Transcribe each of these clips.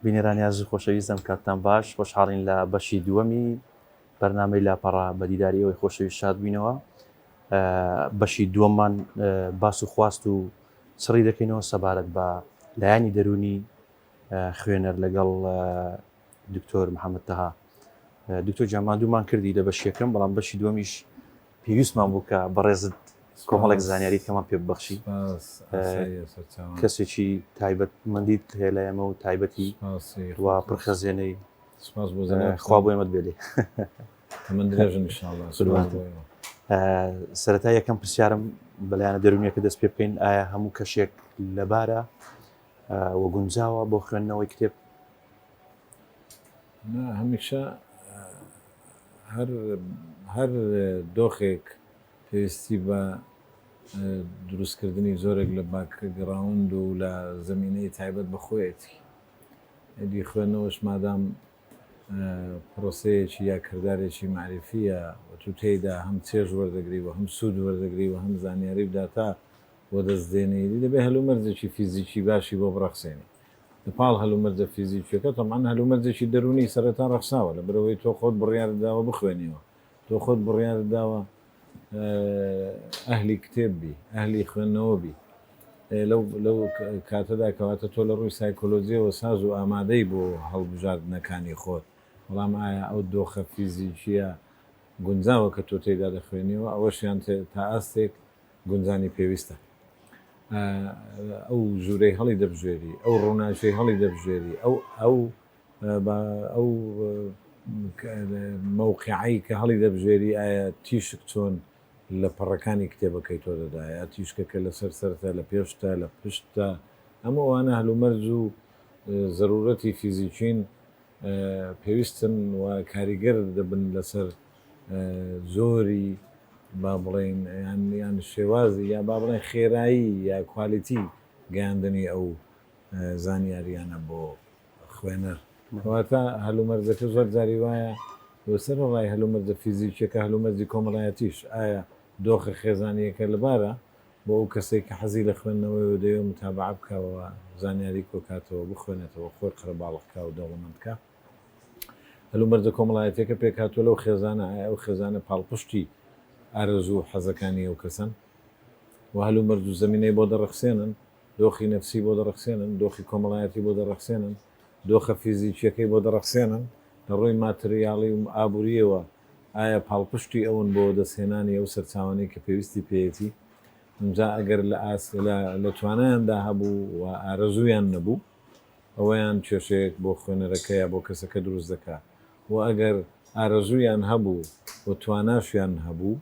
بینەرانی ئازیز و خۆشەویست ئەم کاتتان باش، خۆشحاڵین لە بەشی دووەمی بەرنامەی لاپەڕە بە دیداری ئێوەی خۆشەویست شاد بووینەوە. بەشی دووەممان باس و خواست و چڕی دەکەینەوە سەبارەت بە لایەنی دەروونی خوێنەر لەگەڵ دکتۆر محەممەد تەها. دکتۆر گیان ماندوومان کردی لە بەشی یەکەم، بەڵام بەشی دووەمیش پێویستمان بوو کە بەڕێزت کۆمەڵێک زانیاریت کەمان پێ ببەخشی. کەسێکی تایبەتمەندیت هەیە لای ئێمە و تایبەتی و پڕ خەزێنەی خوا بۆ ئێمەت بێلێ. سەرەتا یەکەم پرسیارم بەلایەنە دەروونیەکە دەست پێ بکەین ئایا هەموو کەشێک لەبارە و گونجاوە بۆ خوێندنەوەی کتێب؟ نا هەمیشە هەر هەر دۆخێک پێویستی بە دروستکردنی زۆرێک لە باکگراوند و لە زەمینەی تایبەت بە خۆیەتی. ئیدی خوێندنەوەش مادام پرۆسەیەکی یا کردارێکی مەعریفییە و تو تێیدا هەم چێژ وەردەگری و هەم سوود وەردەگری و هەم زانیاری و داتا وەدەست دێنی، ئیدی دەبێ هەلومەرجێکی فیزیکی باشی بۆ بڕەخسێنی. لە پاڵ هەلومەرجە فیزیکییەکە تەبعەن هەلومەرجێکی دەروونی سەرەتا ڕەخساوە، لەبەرئەوەی تۆ خۆت بڕیارت داوە بخوێنیەوە، تۆ خۆت بڕیارت داوە ئەهلی کتێب بی، ئەهلی خوێندنەوە بی. لەو لەو کاتەدا کەواتە تۆ لە ڕووی سایکۆلۆجییەوە ساز و ئامادەی بۆ هەڵبژاردنەکانی خۆت، بەڵام ئایا ئەو دۆخە فیزیکییە گونجاوە کە تۆ تێیدا دەخوێنیەوە؟ ئەوەشیان تا ئاستێک گونجانی پێویستە. ئەو ژوورەی هەڵی دەبژێری، ئەو ڕووناکیەی هەڵی دەبژێری، ئەو ئەو ئەو مەوقعەی کە هەڵی دەبژێری ئایا تیشک چۆن لە پەڕەکانی کتێبەکەی تۆ دەدا یا تیشکەکە لەسەر سەرتە لە پێشتە لە پشتتە هەموو ئەوانە هەلومەرج و زەرورەتی فیزیکین پێویستن و کاریگەر دەبن لەسەر زۆری با بڵێین یان یان شێوازی یا با بڵێن خێرایی یا کوالیتی گەیاندنی ئەو زانیاریانە بۆ خوێنەر. کەواتە هەلومەرجەکە زۆر جاری وایە و سەرەڕای هەلومەرجە فیزیکیەکە هەلومەرجی کۆمەڵایەتیش ئایا دۆخە خێزانییەکە لەبارە بۆ ئەو کەسەی کە حەزی لە خوێندنەوەیە و دەیەوێ متابەعە بکا و زانیاری کۆکاتەوە بخوێنێتەوە خۆی قەرەباڵغ کا و دەوڵەمەند کا؟ هەلومەرجە کۆمەڵایەتیەکە پێکهاتووە لەو خێزانە، ئایا ئەو خێزانە پاڵپشتی ئارەزوو و حەزەکانی ئەو کەسەن و هەلومەرج و زەمینەی بۆ دەڕەخسێنن، دۆخی نەفسی بۆ دەڕەخسێنن، دۆخی کۆمەڵایەتی بۆ دەڕەخسێنن، دۆخە فیزیکیەکەی بۆ دەڕەخسێنن، لە ڕووی ماتریاڵی و ئابوورییەوە ئایا پاڵپشتی ئەون بۆ وەدەستهێنانی ئەو سەرچاوانەی کە پێویستی پێیەتی، ئینجا ئەگەر لە ئاست لە توانایاندا هەبوو و ئارەزوویان نەبوو، ئەوەیان کێشەیەک بۆ خوێنەرەکە یا بۆ کەسەکە دروست دەکا و ئەگەر ئارەزوویان هەبوو و تواناشیان هەبوو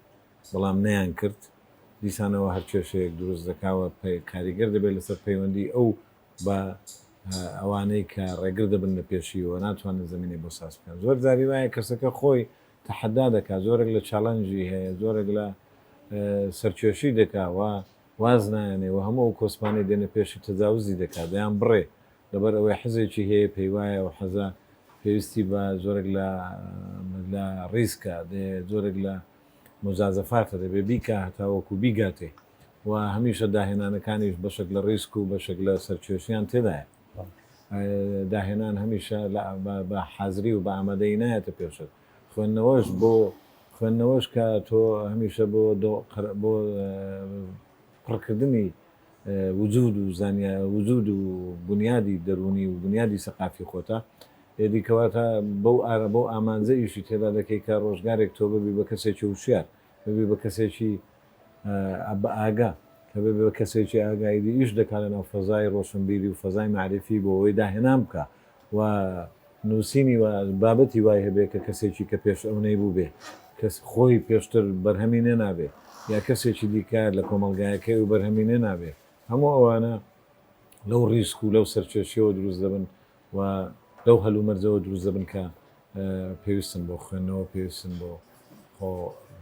بەڵام نەیانکرد دیسانەوە هەر کێشەیەک دروست دەکا و کاریگەر دەبێت لەسەر پەیوەندی ئەو بە ئەوانەی کە ڕێگر دەبن لە پێشی و ناتوانن زەمینەی بۆ ساز بکەن. زۆر جاری وایە کەسەکە خۆی تەحەدا دەکا، زۆرێک لە challenge ی هەیە، زۆرێک لە سەرکێشی دەکا و واز نایەنێ و هەموو ئەو کۆسپانەی دێنە پێشی تەجاوزی دەکا، دەیان بڕێ، لەبەر ئەوەی حەزێکی هەیە پێی وایە ئەو حەزە پێویستی بە زۆرێک لە لە ڕیسکە، زۆرێک لە موجازەفاتە دەبێ بیکا هەتاوەکو بیگاتێ و هەمیشە داهێنانەکانیش بەشێک لە ڕیسک و بەشێک لە سەرکێشیان تێدایە. داهێنان هەمیشە بە حازری و بە ئامادەیی نایەتە پێشت. خوێندنەوەش بۆ خوێندنەوەش کە تۆ هەمیشە بۆ بۆ پڕکردنی وجود و زانیا وجود و بونیادی دەروونی و بونیادی سەقافی خۆتە ئێدی کەواتە بەو ئارە بەو ئامانجە ئیشی تێدا دەکەی کە ڕۆژگارێک تۆ ببی بە کەسێکی وشیار ببی بە کەسێکی بە ئاگا کە ببی بە کەسێکی ئاگا ئیدی ئیش دەکا لەناو فەزای ڕۆشنبیری و فەزای مەعریفی بۆ ئەوەی داهێنان بکا و نووسینی و بابەتی وای هەبێ کە کەسێکی کە پێش ئەو نەیبووبێ، کەس خۆی پێشتر بەرهەمی نەنابێ یا کەسێکی دیکە لە کۆمەڵگایەکەی و بەرهەمی نەنابێ، هەموو ئەوانە لەو ڕیسک و لەو سەرکێشییەوە دروست دەبن و لەو هەلومەرجەوە دروست دەبن کە پێویستن بۆ خوێندنەوە، پێویستن بۆ خۆ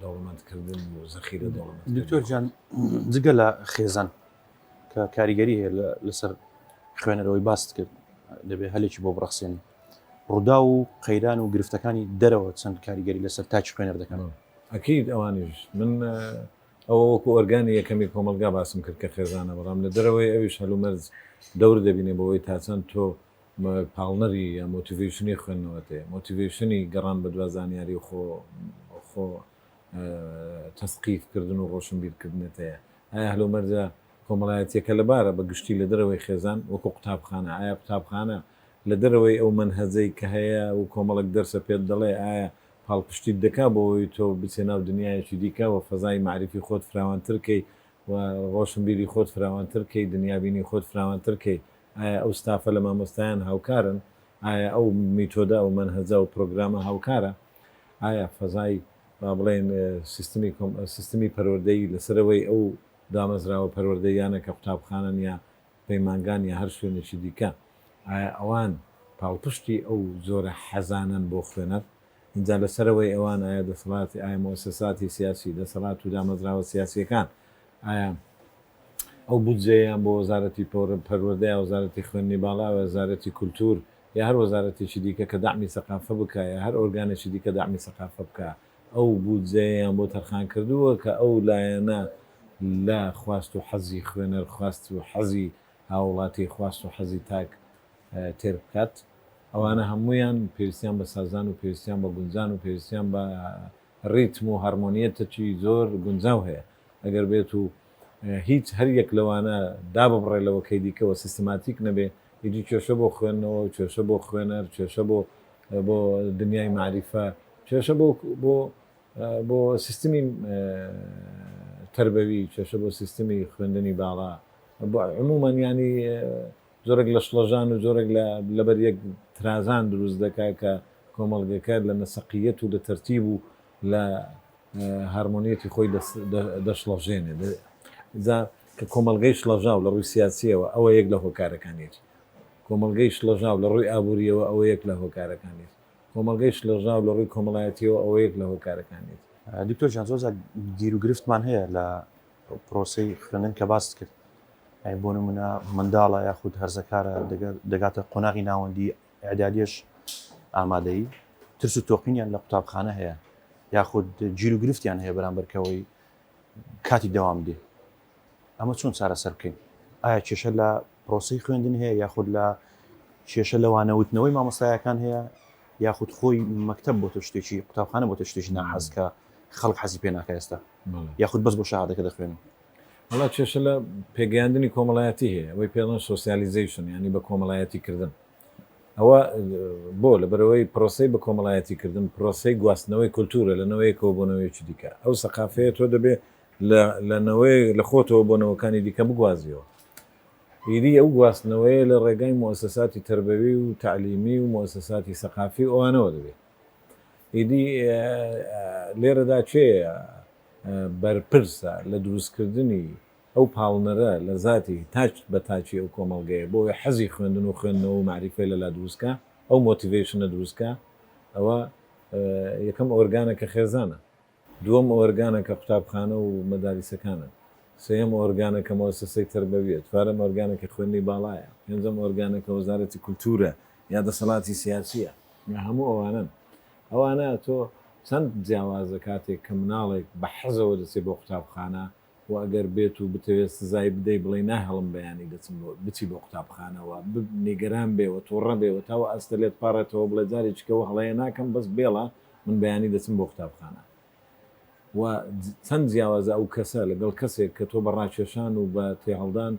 دەوڵەمەندکردن و زەخیرە دەوڵەمەندکردنی دکتۆر خۆت. گیان جگە لە خێزان کە کاریگەری هەیە لەسەر خوێنەرەوەی باست کرد دەبێ هەلێکی بۆ بڕەخسێنی ڕووداو و قەیران و گرفتەکانی دەرەوە چەند کاریگەری لەسەر تاکی خوێنەر دەکەن؟ ئەکید ئەوانیش من ئەوە وەکو ئۆرگانی یەکەمی کۆمەڵگا باسم کرد کە خێزانە بەڵام لە دەرەوەی ئەویش هەلومەرج دەور دەبینێ بۆ ئەوەی تا چەند تۆ. پاڵنەری یا motivation ی خوێندنەوەت هەیە، motivation ی گەڕان بەدوا زانیاری و خۆ خۆ تەسقیف کردن و ڕۆشنبیر کردنت هەیە؟ ئایا هەلومەرجە کۆمەڵایەتیەکە لەبارە بە گشتی لە دەرەوەی خێزان وەکو قوتابخانە؟ ئایا قوتابخانە لە دەرەوەی ئەو مەنهەجەی کە هەیە و کۆمەڵێک دەرسە پێت دەڵێ ئایا پاڵپشتیت دەکا بۆ ئەوەی تۆ بچێ ناو دنیایەکی دیکە و فەزای مەعریفی خۆت فراوانتر کەی و ڕۆشنبیری خۆت فراوانتر کەی دنیابینی خۆت فراوانتر کەی؟ ئایا ئەو ستافە لە مامۆستایان هاوکارن؟ ئایا ئەو میتۆدە ئەو مەنهەجە ئەو پرۆگرامە هاوکارە؟ ئایا فەزای با بڵێین سیستمی سیستمی پەروەردەیی لەسەرەوەی ئەو دامەزراوە پەروەردەییانە کە قوتابخانەن یا پەیمانگان یا هەر شوێنێکی دیکە ئایا ئەوان پاڵپشتی ئەو جۆرە حەزانەن بۆ خوێنەر؟ ئینجا لەسەرەوەی ئەوان ئایا دەسەڵاتی ئایا موئەسەساتی سیاسی دەسەڵات و دامەزراوە سیاسییەکان ئایا ئەو بودجەیەیان بۆ وەزارەتی پەروەردە یا وەزارەتی خوێندنی باڵا یا وەزارەتی کولتوور یا هەر وەزارەتێکی دیکە کە دەعمی سەقافە بکا یا هەر ئۆرگانێکی دیکە دەعمی سەقافە بکا ئەو بودجەیەیان بۆ تەرخان کردووە کە ئەو لایەنە لە خواست و حەزی خوێنەر، خواست و حەزی هاووڵاتی، خواست و حەزی تاک تێر بکات. ئەوانە هەموویان پێویستیان بە سازان و پێویستیان بە گونجان و پێویستیان بە ڕیتم و هارمۆنیەتەکی زۆر گونجاو هەیە. ئەگەر بێت و هیچ هەر یەک لەوانە داببڕێ لەوەکەی دیکەوە سیستماتیک نەبێ ئیدی کێشە بۆ خوێندنەوە و کێشە بۆ خوێنەر، کێشە بۆ بۆ دنیای مەعریفە، کێشە بۆ بۆ بۆ سیستمی تەربەوی، کێشە بۆ سیستمی خوێندنی باڵا، بۆ عموومەن یانی جۆرێک لە شڵەژان و جۆرێک لە لەبەر یەک ترازان دروست دەکا کە کۆمەڵگەکە لە نەسەقییەت و لە تەرتیب و لە هارمۆنیەتی خۆی دەشڵەژێنێ. جا کە کۆمەڵگەی شڵەژاو لە ڕووی سیاسییەوە ئەوە یەک لە هۆکارەکانیەتی. کۆمەڵگەی شڵەژاو لە ڕووی ئابوورییەوە ئەوە یەک لە هۆکارەکانیەتی. کۆمەڵگەی شڵەژاو لە ڕووی کۆمەڵایەتییەوە ئەوە یەک لە هۆکارەکانیەتی. دکتۆر گیان زۆر جار گیروگرفتمان هەیە لە پرۆسەی خوێندن کە باست کرد یانی بۆ نمونە منداڵە یاخود هەرزەکارە دەگاتە قۆناغی ناوەندی ئیعدادیش ئامادەیی ترس و تۆقینیان لە قوتابخانە هەیە یاخود گیر و گرفتیان هەیە بەرامبەر کەوەی کاتی دەوام دێ ئەمە چۆن چارەسەر بکەین ئایا کێشە لە پرۆسی خوێندن هەیە یاخود لە کێشە لە وانەوتنەوەی مامۆستایەکان هەیە یاخود خۆی مەکتب بۆتە شتێکی قوتابخانە بۆتە شتێکی ناحەز کە خەڵک حەزی پێ ناکە ئێستا یاخود بەس بۆ شەهادەکە دەخوێنن. وەڵا کێشە لە پێگەیاندنی کۆمەڵایەتی هەیە ئەوەی پێڵێن socialization یانی بە کۆمەڵایەتی کردن ئەوە بۆ لەبەرئەوەی پرۆسەی بە کۆمەڵایەتی کردن پرۆسەی گواستنەوەی کولتوورە لە نەوەیەکەوە بۆ نەوەیەکی دیکە ئەو سەقافەیە تۆ دەبێ لە نەوەی لە خۆتەوە بۆ نەوەکانی دیکە بگوازیەوە ئیدی ئەو گواستنەوەیە لە ڕێگای موئەسەساتی تەربەوی و تەعلیمی و موئەسەساتی سەقافی و ئەوانەوە دەبێت ئیدی لێرەدا کێیە بەرپرسە لە دروستکردنی ئەو پاڵنەرە لە زاتی تاک بە تاکی ئەو کۆمەڵگەیە بۆ ئەوەی حەزی خوێندن و خوێندنەوە و مەعریفەی لەلا دروست کا، ئەو motivation ە دروست کا، ئەوە یەکەم ئۆرگانە کە خێزانە، دووەم ئۆرگانە کە قوتابخانە و مەداریسەکانن، سێیەم ئۆرگانە کە موئەسەسەی تەربەویە، چوارەم ئۆرگانە کە خوێندنی باڵایە، پێنجەم ئۆرگانە کە وەزارەتی کولتوورە یا دەسەڵاتی سیاسییە، هەموو ئەوانەن. ئەوانە تۆ چەند جیاوازە کاتێک کە مناڵێک بە حەزەوە دەچێ بۆ قوتابخانە و ئەگەر بێت و بتەوێت سزای بدەی بڵێی ناهێڵم بەیانی دەچم بۆ بچی بۆ قوتابخانە و نیگەران بێ و توڕە بێ و تا ئەو ئاستە لێت پاڕێتەوە بڵێ جارێکی کە ئەو هەڵەیە ناکەم بەس بێڵە من بەیانی دەچم بۆ قوتابخانە و چەند جیاوازە ئەو کەسە لەگەڵ کەسێک کە تۆ بە ڕاکێشان و بە تێهەڵدان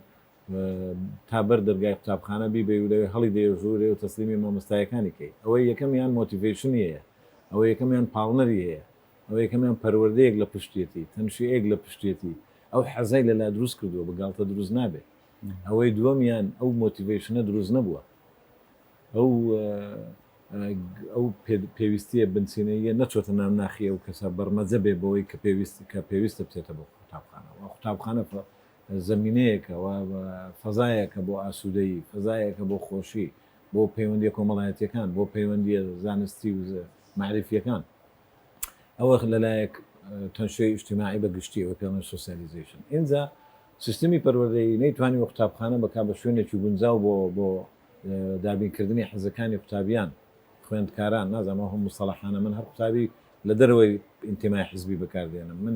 تا بەر دەرگای قوتابخانە بیبەی و لەوێ هەڵی دەیە ژوورێ و تەسلیمی مامۆستایەکانی کەی. ئەوەی یەکەمیان motivation ی هەیە، ئەوەی یەکەمیان پاڵنەری هەیە، ئەوەی یەکەمیان پەروەردەیەک لە پشتیەتی، تەنشیئەیەک لە پشتیەتی، ئەو حەزای لەلا دروست کردووە، بە گاڵتە دروست نابێ. ئەوەی دووەمیان ئەو motivation ە دروست نەبووە. ئەو ئەو پێویستییە بنچینەییە نەچۆتە ناو ناخی ئەو کەسە بەرمەجە بێ بەوەی کە پێویست کە پێویستە بچێتە بۆ قوتابخانە و قوتابخانە زەمینەیەکە و فەزایەکە بۆ ئاسوودەیی، فەزایەکە بۆ خۆشی، بۆ پەیوەندییە کۆمەڵایەتییەکان، بۆ پەیوەندییە زانستی و مەعریفییەکان. ئەوە لەلایەک تەنشیۆی ئیجتیماعی بە گشتی، ئەوەی پێڵێن socialization. ئینجا سیستمی پەروەردەیی نەیتوانیوە قوتابخانە بکا بە شوێنێکی گونجاو بۆ بۆ دابینکردنی حەزەکانی قوتابیان، خوێندکاران، نازانم ئەو هەموو موستەڵەحانە، من هەر قوتابی لە دەرەوەی ئینتیمای حزبی بەکاردێنم. من.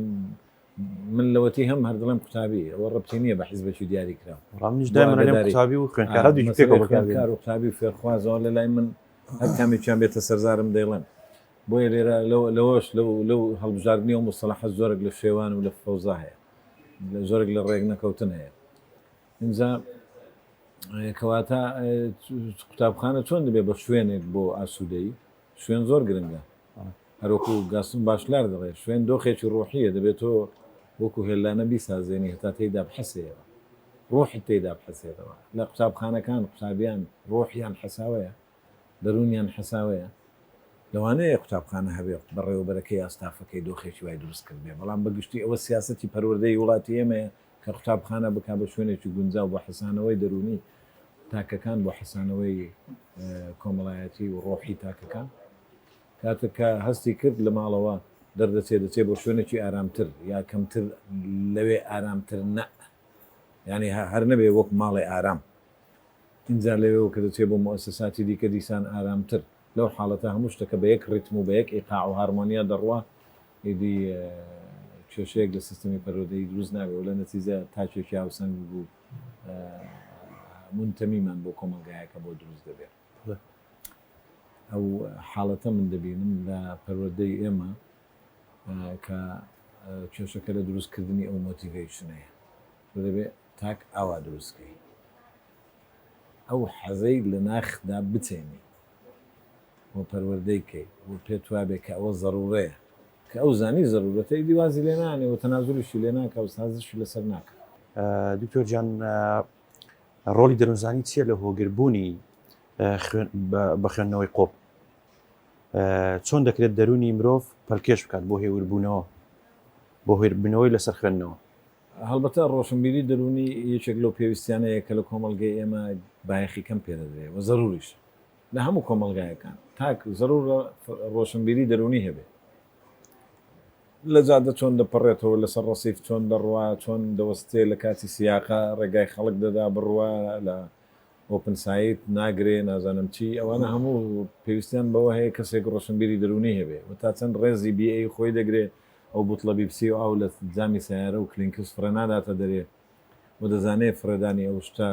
من لەوەتی هەم هەر دەڵێم قوتابی، ئەوە ڕەبتی نییە بە حیزبێکی دیاری کراو. وەڵا منیش دایمەن ئەلێم ئاگاداری قوتابی و خوێندکار هەردووکی مەسەلەی پێکەوە بەکار بێنن. خوێندکار و قوتابی و فێرخوازەوە لە لای من هەر کامێکیان بێتە سەرزارم دەیڵێم. بۆیە لێرە لەوەش لەو لەو هەڵبژاردنی ئەو موستەڵەحە زۆرێک لە شێوان و لە فەوزا هەیە. زۆرێک لە ڕێک نەکەوتن هەیە. ئینجا کەواتە قوتابخانە چۆن دەبێ بە شوێنێک بۆ ئاسوودەیی؟ شوێن زۆر گرنگە. هەروەکو گاستون باشلار دەڵێ، شوێن دۆخێکی ڕۆحییە، دەبێت تۆ وەکو هێلانە بیسازێنی هەتا تێیدا بحەسێیەوە، ڕۆحت تێیدا بحەسێتەوە. لە قوتابخانەکان قوتابیان ڕۆحیان حەساوەیە، دەروونیان حەساوەیە. لەوانەیە قوتابخانە هەبێ بەڕێوەبەرەکەی یا ستافەکەی دۆخێکی وای دروست کردبێ، بەڵام بە گشتی ئەوە سیاسەتی پەروەردەی وڵاتی ئێمەیە کە قوتابخانە بکا بە شوێنێکی گونجاو بۆ حەسانەوەی دەروونی تاکەکان، بۆ حەسانەوەی کۆمەڵایەتی و ڕۆحی تاکەکان. کاتێک کە هەستی کرد لە ماڵەوە دەردەچێ دەچێ بۆ شوێنێکی ئارامتر یا کەمتر لەوێ ئارامتر نەء یانی هەر نەبێ وەک ماڵێ ئارام. ئینجا لەوێوە کە دەچێ بۆ موئەسەساتی دیکە دیسان ئارامتر. لەو حاڵەتە هەموو شتەکە بە یەک ڕیتم و بە یەک ئیقاع و هارمۆنیا دەڕوا ئیدی کێشەیەک لە سیستەمی پەروەردەیی دروست نابێ و لە نەتیجە تاکێکی هاوسەنگ و مونتەمیمان بۆ کۆمەڵگایەکە بۆ دروست دەبێ. ئەو حاڵەتە من دەبینم لە پەروەردەی ئێمە کە کێشەکە لە دروستکردنی ئەو motivation ەیە. تۆ دەبێ تاک ئاوا دروست کەی. ئەو حەزەی لە ناخدا بچێنی و پەروەردەی کەی و پێت وابێ کە ئەوە زەڕوورەیە. کە ئەو زانی زەروورەتە ئیدی وازی لێ نانێ و تەنازولیشی لێ ناکا و سازشی لەسەر ناکا. دکتۆر گیان ڕۆڵی دەروونزانی چییە لە هۆگربوونی بە خوێندنەوەی قۆپ؟ چۆن دەکرێت دەروونی مرۆڤ پەلکێش بکات بۆ هێوربوونەوە بۆ هێوربوونەوەی لەسەر خوێندنەوە؟ هەڵبەتە ڕۆشنبیری دەروونی یەکێک لەو پێویستیانەیە کە لە کۆمەڵگەی ئێمە بایەخی کەم پێدەدرێ و زەروریشە لە هەموو کۆمەڵگایەکان تاک زەرورە ڕۆشنبیری دەروونی هەبێ. لە جادە چۆن دەپەڕێتەوە، لەسەر ڕەسیف چۆن دەڕوا، چۆن دەوەستێ لە کاتی سیاقە ڕێگای خەڵک دەدا بڕوا، لە open side ناگرێ نازانم چی، ئەوانە هەموو پێویستیان بەوە هەیە کەسێک ڕۆشنبیری دەروونی هەبێ و تا چەند ڕێزی بیئەی خۆی دەگرێ، ئەو بوتڵە بیپسی و ئاو لە جامی سەیارە و کلینکس فڕێ ناداتە دەرێ و دەزانێ فڕێدانی ئەو شتە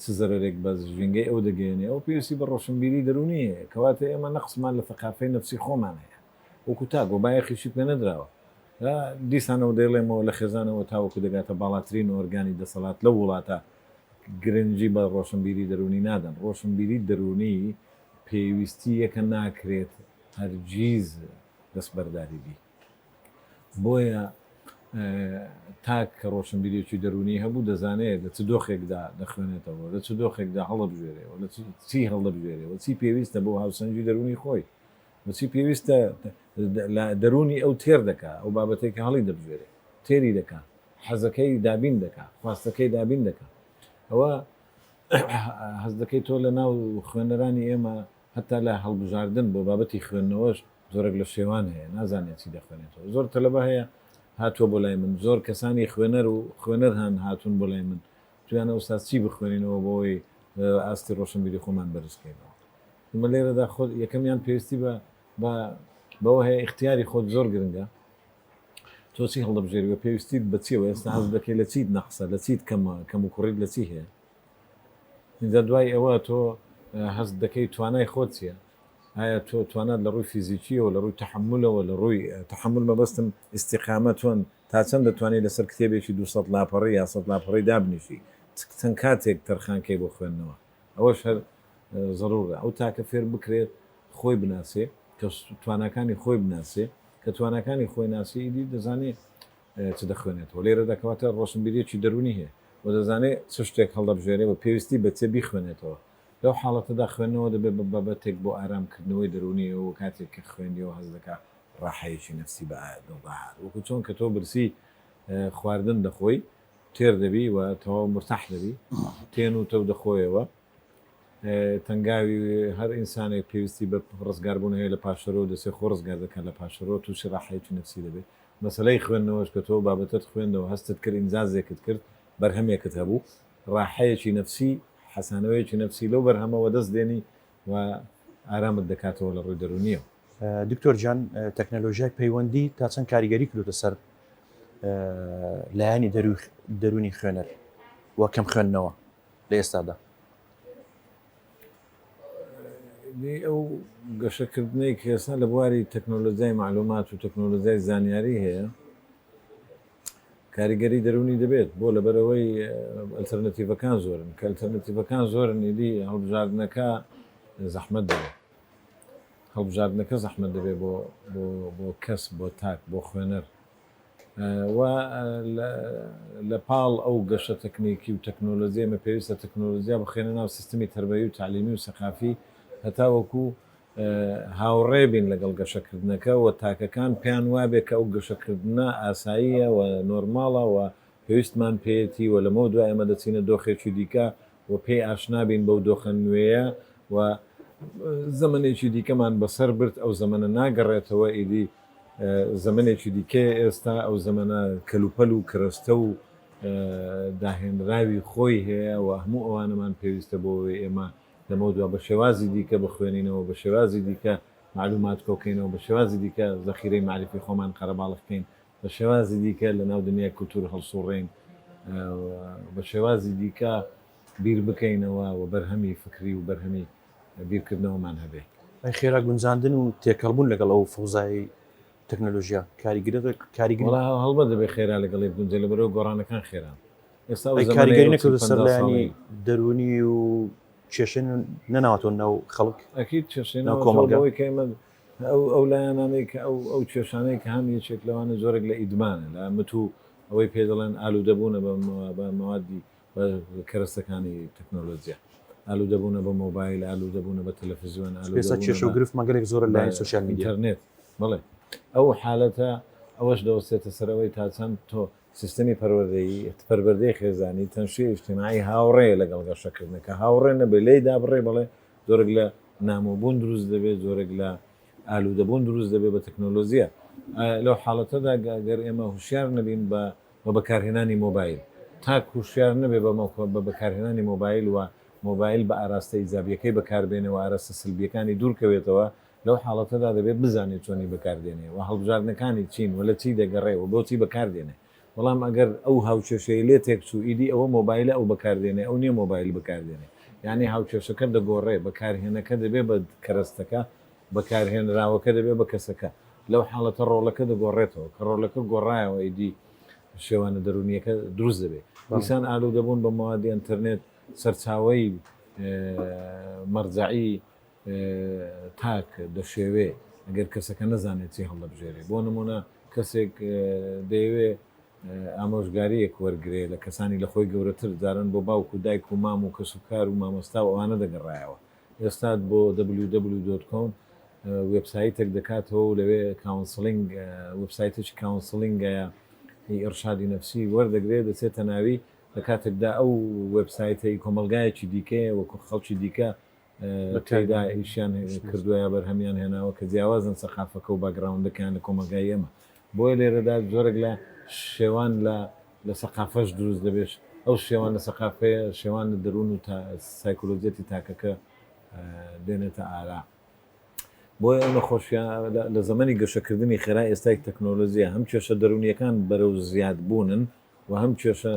چ زەرەرێک بە ژینگەی ئەو دەگەیەنێ، ئەو پێویستی بە ڕۆشنبیری دەروونی هەیە، کەواتە ئێمە نەقسمان لە ثەقافەی نەفسی خۆمان هەیە وەکو تاک و بایەخیشی پێ نەدراوە. دیسانەوە دەیڵێمەوە لە خێزانەوە تاوەکو دەگاتە باڵاترین ئۆرگانی دەسەڵات لەو وڵاتە گرنگی بە ڕۆشنبیری دەروونی نادەن، ڕۆشنبیری دەروونی پێویستییەکە ناکرێت هەرگیز دەستبەرداری بی. بۆیە تاک کە ڕۆشنبیریەکی دەروونی هەبوو دەزانێت لە چ دۆخێکدا دەخوێنێتەوە، لە چ دۆخێکدا هەڵدەبژێرێ و لە چی هەڵدەبژێرێ و چی پێویستە بۆ هاوسەنگی دەروونی خۆی و چی پێویستە لە دەروونی ئەو تێر دەکا، ئەو بابەتەی کە هەڵی دەبژێرێ تێری دەکا، حەزەکەی دابین دەکا، خواستەکەی دابین دەکا. ئەوە هەست دەکەی تۆ لە ناو خوێنەرانی ئێمە هەتا لە هەڵبژاردن بۆ بابەتی خوێندنەوەش زۆرێک لە شێوان هەیە نازانێت چی دەخوێنێتەوە. زۆر تەلەبە هەیە هاتووە بۆ لای من، زۆر کەسانی خوێنەر و خوێنەر هەن هاتوون بۆ لای من وتویانە ئوستاز چی بخوێنینەوە بۆ ئەوەی ئاستی ڕۆشنبیری خۆمان بەرز کەینەوە. ئێمە لێرەدا خۆت یەکەمیان پێویستی بە بە بەوە هەیە ئیختیاری خۆت زۆر گرنگە تۆ چی هەڵدەبژێری و پێویستیت بە چیەوە ئێستا هەست دەکەی لە چیت نەقسە لە چیت کەمە کەم و کوڕیت لە چی هەیە اینجا دوای ئەوە تۆ هەست دەکەی توانای خۆت چییە ئایا تۆ توانات لە ڕووی فیزیکیەوە لە ڕووی تەحملەوە لە ڕووی تەحمل مەبەستم ئیستیقامە چۆن تا چەند دەتوانانی لەسەر کتێبێکی 200 لاپەڕی یا 100 لاپەڕی دابنیشی چەند کاتێک تەرخانکەی بۆ خوێندنەوە ئەوەش هەر زەرورە ئەو تاکە فێر بکرێت خۆی بناسێ کە تواناکانی خۆی بناسێ کە تواناکانی خۆی ناسی ئیدی دەزانێ چ دەخوێنێتەوە لێرەدا کەواتە ڕۆشنبیریەکی دەروونی هەیە و دەزانێ چ شتێک هەڵدەبژێرێ و پێویستی بە چێ بیخوێنێتەوە لەو حاڵەتەدا خوێندنەوە دەبێت بە بابەتێک بۆ ئارامکردنەوەی دەروونی و کاتێک کە خوێندیەوە هەست دەکا ڕاحەیەکی نەفسی بە دڵدا هات وەکو چۆن کە تۆ برسی خواردن دەخۆی تێر دەبی و تەواو مورتاح دەبی تێن و تەو دەخۆیەوە تەنگاوی هەر ئینسانێک پێویستی بە ڕزگاربوون هەیە لە پاشەرۆ دەچێ خۆ ڕزگار دەکات لە پاشەرۆ تووشی ڕاحەیەکی نەفسی دەبێت مەسەلەی خوێندنەوەش کە تۆ بابەتەت خوێندەوە هەستت کرد ئینجازێکت کرد بەرهەمێکت هەبوو ڕاحەیەکی نەفسی حەسانەوەیەکی نەفسی لەو بەرهەمە وەدەست دێنی و ئارامت دەکاتەوە لە ڕووی دەروونیەوە. دکتۆر گیان تەکنەلۆژیای پەیوەندی تا چەند کاریگەری کردوتە سەر لایەنی دەروونی خوێنەر و کەم خوێندنەوە لە ئێستادا؟ ئەو گەشەکردنەی کە ئێستا لە بواری تەکنۆلۆژیای مەعلومات و تەکنۆلۆژیای زانیاری هەیە کاریگەری دەروونی دەبێت بۆ لەبەرەوەی ئەلتەرنەتیڤەکان زۆرن کە ئەلتەرنەتیڤەکان زۆرن ئیدی هەڵبژاردنەکە زەحمەت دەبێت هەڵبژاردنەکە زەحمەت دەبێت بۆ بۆ کەس بۆ تاک بۆ خوێنەر و لە پاڵ ئەو گەشە تەکنیکی و تەکنۆلۆژیە ئێمە پێویستە تەکنۆلۆژیا بخەینە ناو سیستمی تەربەوی و تەعلیمی و سەقافی هەتاوەکو هاوڕێ بین لەگەڵ گەشەکردنەکە و تاکەکان پێیان وابێ کە ئەو گەشەکردنە ئاساییە و نۆرماڵە و پێویستمان پێیەتی و لەمەو دوا ئێمە دەچینە دۆخێکی دیکە و پێی ئاشنا بین بەو دۆخە نوێیە و زەمەنێکی دیکەمان بەسەر برد ئەو زەمەنە ناگەڕێتەوە ئیدی زەمەنێکی دیکەیە ئێستا، ئەو زەمەنە کەلوپەل و کەرەستە و داهێنراوی خۆی هەیە و هەموو ئەوانەمان پێویستە بۆ ئەوەی ئێمە لەمەودوا بە شێوازی دیکە بخوێنینەوە، بە شێوازی دیکە مەعلومات کۆکەینەوە، بە شێوازی دیکە زەخیرەی مەعریفی خۆمان قەرەباڵغ کەین، بە شێوازی دیکە لەناو دنیای کولتوور هەڵسوڕێین، بە شێوازی دیکە بیر بکەینەوە و بەرهەمی فکری و بەرهەمی بیرکردنەوەمان هەبێ. ئەی خێرا گونجاندن و تێکەڵبوون لەگەڵ ئەو فەوزای تەکنەلۆژیا کاریگەری وەڵا هەڵبەت دەبێ خێرا لەگەڵی بگونجێ لەبەرئەوەی گۆڕانەکان خێران. ئێستا ئەو ئەی زەمەنەی کاریگەری ئەو چل نەکردووە سەر 50 لایەنی ساڵەی. دەروونی و کێشەی نەناوەتەوە ناو خەڵک، ئەکید کێشەی ناو ناوەتەوە کۆمەڵگا؟ بەوەی کە ئێمە ئەو ئەو لایەنانەی کە ئەو ئەو کێشانەی کە هەن یەکێک لەوانە جۆرێک لە ئیدمانە لە مت و ئەوەی پێ دەڵێن ئالوودەبوونە بە بە مەوادی بە کەرەستەکانی تەکنۆلۆجیا، ئالوودەبوونە بە مۆبایل، ئالوودەبوونە بە تەلەفزیۆن، چونکە ئێستا ئالوودەبوونە کێشە و بە گرفتمان گەلێک زۆرە بە لایەنی سۆشیال میدیا. ئینتەرنێت. بەڵێ ئەو حالەتە ئەوەش دەوەستێتە سەر ئەوەی تا چەند تۆ سیستەمی پەروەردەیی، پەروەردەی خێزانی، تەنشیە ئیجتیماعی هاوڕێیە لەگەڵ گەشەکردنەکە، هاوڕێ نەبێ لێی دابڕێ بەڵێ جۆرێک لە نامۆبوون دروست دەبێ، جۆرێک لە ئالوودەبوون دروست دەبێ بە تەکنۆلۆجیا. لەو حاڵەتەدا گەر ئێمە هوشیار نەبین بە بە بەکارهێنانی مۆبایل، تاک هوشیار نەبێ بە بە بەکارهێنانی مۆبایل و مۆبایل بە ئاراستە ئیجابیەکەی بەکاربێنێ و ئاراستە سلبیەکانی دوورکەوێتەوە، لەو حاڵەتەدا دەبێ بزانێ چۆنی بەکاردێنێ و هەڵبژاردنەکانی چین و لە چی دەگەڕێ و بۆچی بەکاردێنێ. بەڵام ئەگەر ئەو هاوکێشەی لێ تێکچوو ئیدی ئەوە مۆبایلە ئەو بەکاردێنێ ئەو نیە مۆبایل بەکاردێنێ. یانی هاوکێشەکە دەگۆڕێ، بەکارهێنەکە دەبێ بە کەرەستەکە، بەکارهێنراوەکە دەبێ بە کەسەکە. لەو حاڵەتە ڕۆڵەکە دەگۆڕێتەوە. کە ڕۆڵەکە گۆڕایەوە ئیدی شێوانە دەروونییەکە دروست دەبێ. دیسان ئالوودەبوون بە مەوادی ئەنتەرنێت سەرچاوەی مەرجەعی تاک دەشێوێ ئەگەر کەسەکە نەزانێت چی هەڵدەبژێرێ. بۆ نموونە کەسێک دەیەوێ ئامۆژگارییەک وەرگرێ لە کەسانی لە خۆی گەورەتر، جاران بۆ باوک و دایک و مام و کەسوکار و مامۆستا و ئەوانە دەگەڕایەوە. ئێستا بۆ www dot com وێبسایتێک دەکاتەوە و لەوێ counseling وێبسایتێکی counseling ە هی ئیڕشادی نەفسی وەردەگرێ دەچێتە ناوی لە کاتێکدا ئەو وێبسایتە ئی کۆمەڵگایەکی دیکەیە وەکو خەڵکی دیکە تێیدا ئیشیان کردووە یا بەرهەمیان هێناوە کە جیاوازن سەقافەکە و background ەکەیان لە کۆمەڵگای ئێمە بۆیە لێرەدا جۆرێک لە شێوان لە لە سەقافەش دروست دەبێت، ئەو شێوان لە سەقافەیە شێوان لە دەروون و تا سایکۆلۆجیەتی تاکەکە دێنێتە ئارا. بۆیە ئەو نەخۆشیە لە زەمەنی گەشەکردنی خێرای ئێستای تەکنۆلۆجیا هەم کێشە دەروونیەکان بەرەو زیاد بوونن و هەم کێشە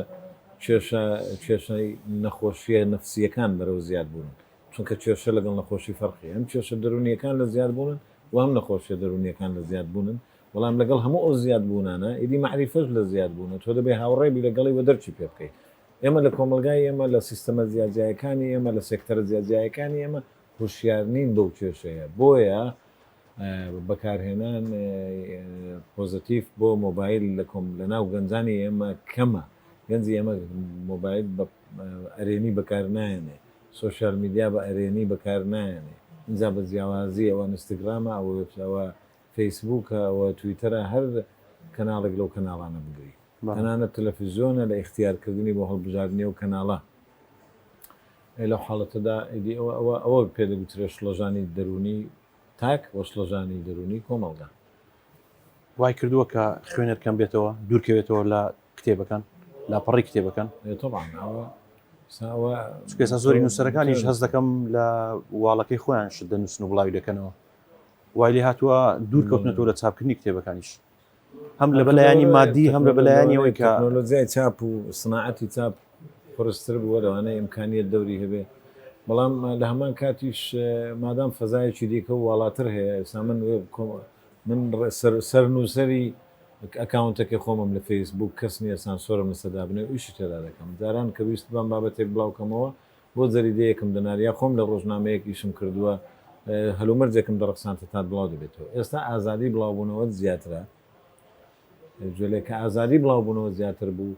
کێشە کێشەی نەخۆشیە نەفسیەکان بەرەو زیاد بوونن چونکە کێشە لەگەڵ نەخۆشی فەرقی هەم کێشە دەروونیەکان لە زیاد بوونن و هەم نەخۆشیە دەروونیەکان لە زیاد بوونن بەڵام لەگەڵ هەموو ئەو زیاد بوونانە ئیدی مەعریفەش لە زیاد بوونە تۆ دەبێ هاوڕێ بی لەگەڵی و دەرکی پێ بکەی ئێمە لە کۆمەڵگای ئێمە لە سیستەمە جیاجیایەکانی ئێمە لە سێکتەرە جیاجیایەکانی ئێمە هوشیار نین بەو کێشەیە بۆیە بەکارهێنان positive بۆ مۆبایل لە کۆم لە ناو گەنجانی ئێمە کەمە گەنجی ئێمە مۆبایل بە ئەرێنی بەکار نایەنێ social media بە ئەرێنی بەکار نایەنێ ئینجا بە جیاوازی ئەوە ئینستگرامە ئەوە ئەوە فەیسبووکە ئەوە تویتەرە هەر کەناڵێک لەو کەناڵانە بگری تەنانەت تەلەفزیۆنە لە ئیختیارکردنی بۆ هەڵبژاردنی ئەو کەناڵە لەو حاڵەتەدا ئیدی ئەوە ئەوە ئەوە پێ دەگوترێت شڵەژانی دەروونی تاک و شڵەژانی دەروونی کۆمەڵگا. وای کردووە کە خوێنەر کەم بێتەوە، دوور کەوێتەوە لە کتێبەکان، لاپەڕەی کتێبەکان. ئێ تەبعەن ئەوە ئێستا ئەوە چونکە ئێستا زۆری نووسەرەکانیش هەست دەکەم لە واڵەکەی خۆیان شت دەنووسن و بڵاوی دەکەنەوە. وای لێ هاتووە دوور کەوتنەتەوە لە چاپکردنی کتێبەکانیش. هەم لە بەلایانی مادی هەم لە بەلایانی ئەوەی کە تەکنۆلۆژیای چاپ و سناعەتی چاپ قورستر بووە لەوانەیە ئیمکانیەت دەوری هەبێ بەڵام لە هەمان کاتیش مادام فەزایەکی دیکە و واڵاتر هەیە ئێستا من من سەرنووسەری ئەکاونتەکەی خۆمم لە فەیسبووک کەس نییە سانسۆرم لەسەر دابنێ و ئیشی تێدا دەکەم جاران کە ویستبام بابەتێک بڵاو کەمەوە بۆ جەریدەیەکم دەنارد یا خۆم لە ڕۆژنامەیەک ئیشم کردووە هەلومەرجێکم دەڕەخساند هەتا بڵاو دەبێتەوە ئێستا ئازادی بڵاوبوونەوەت زیاترە جۆلێ کە ئازادی بڵاوبوونەوە زیاتر بوو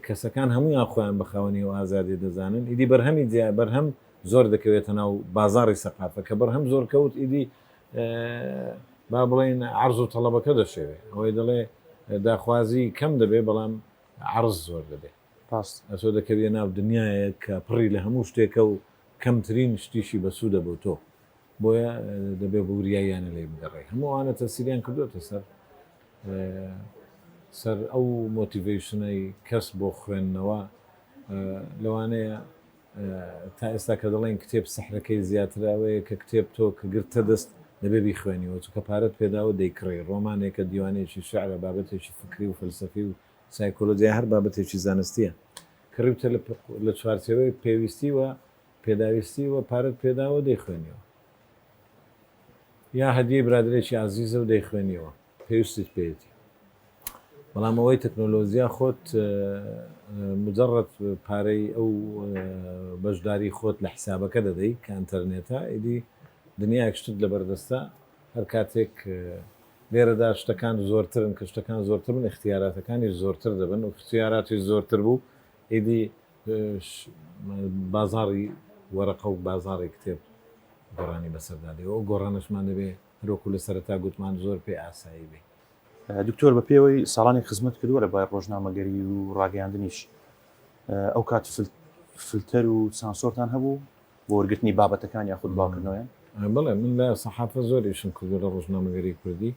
کەسەکان هەموویان خۆیان بە خاوەنی ئەو ئازادیە دەزانن ئیدی بەرهەمی جیا بەرهەم زۆر دەکەوێتە ناو بازاڕی سەقافە کە بەرهەم زۆر کەوت ئیدی با بڵێین عەرز و تەڵەبەکە دەشێوێ ئەوەی دەڵێ داخوازی کەم دەبێ بەڵام عەرز زۆر دەبێ ڕاست. ئەتۆ دەکەویە ناو دنیایەک کە پڕی لە هەموو شتێکە و کەمترین شتیشی بەسوودە بۆ تۆ بۆیە دەبێ بە وریاییانە لێی بگەڕێی. هەموو ئەوانە تەسیریان کردووەتە سەر سەر ئەو motivation ەی کەس بۆ خوێندنەوە. لەوانەیە تا ئێستا کە دەڵێن کتێب سحرەکەی زیاترە ئەوەیە کە کتێب تۆ کە گرتە دەست دەبێ بیخوێنیەوە چونکە پارەت پێداوە دەیکڕی ڕۆمانێکە دیوانێکی شعرە بابەتێکی فکری و فەلسەفی و سایکۆلۆجیای هەر بابەتێکی زانستیە کڕیوتە لە چوارچێوەی پێویستی و پێداویستی و پارەت پێداوە دەیخوێنیەوە یا هەدیەی برادەرێکی ئازیزە و دەیخوێنیەوە پێویستت پێیەتی بەڵام ئەوەی تەکنۆلۆژیا خۆت مجرد پارەی ئەو بەشداری خۆت لە حسابەکە دەدەی کە ئەتەرنێتە ئیدی دنیایەک شتت لەبەردەستە هەر کاتێک لێرەدا شتەکان زۆرترن کە شتەکان زۆرتر بن ئیختیاراتەکانیش زۆرتر دەبن و اختیاراتیش زۆرتر بوو ئیدی بازاڕی وەرەقە و بازاڕی کتێب گۆڕانی بەسەردا دێ و ئەو گۆڕانەشمان دەبێ هەروەکو لە سەرەتا گوتمان زۆر پێ ئاسایی بێ. دکتۆر بە پێوەی ساڵانێک خزمەت کردووە لە بواری ڕۆژنامەگەری و ڕاگەیاندنیش ئەو کات فلتەر و سانسۆرتان هەبوو بۆ وەرگرتنی بابەتەکان یاخود بڵاوکردنەوەیان؟ بەڵێ من لە سەحافە زۆر ئیشم کردووە لە ڕۆژنامەگەری کوردی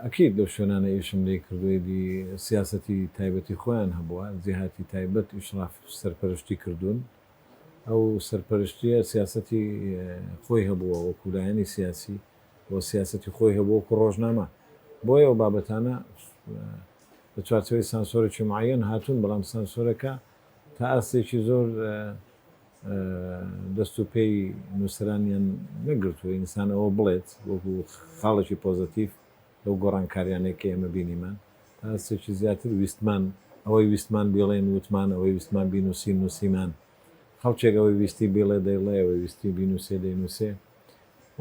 ئەکید لەو شوێنانە ئیشم لێ کردووە ئیدی سیاسەتی تایبەتی خۆیان هەبووە جیهاتی تایبەت ئیشراف سەرپەرشتی کردوون ئەو سەرپەرشتیە سیاسەتی خۆی هەبووە وەکو لایەنی سیاسی و سیاسەتی خۆی هەبووە وەکو ڕۆژنامە بۆیە ئەو بابەتانە لە چوارچێوەی سانسۆرێکی معەیەن هاتوون بەڵام سانسۆرەکە تا ئاستێکی زۆر دەست و پێی نووسەرانیان نەگرتووە ئینسان ئەوە بڵێت وەکو خاڵێکی پۆزەتیڤ لەو گۆڕانکاریانەی کە ئێمە بینیمان تا ئاستێکی زیاتر ویستمان ئەوەی ویستمان بیڵێین وتمان ئەوەی ویستمان بینووسین نووسیمان خەڵکێک ئەوەی ویستی بیڵێ دەیڵێ ئەوەی ویستی بینووسێ دەینووسێ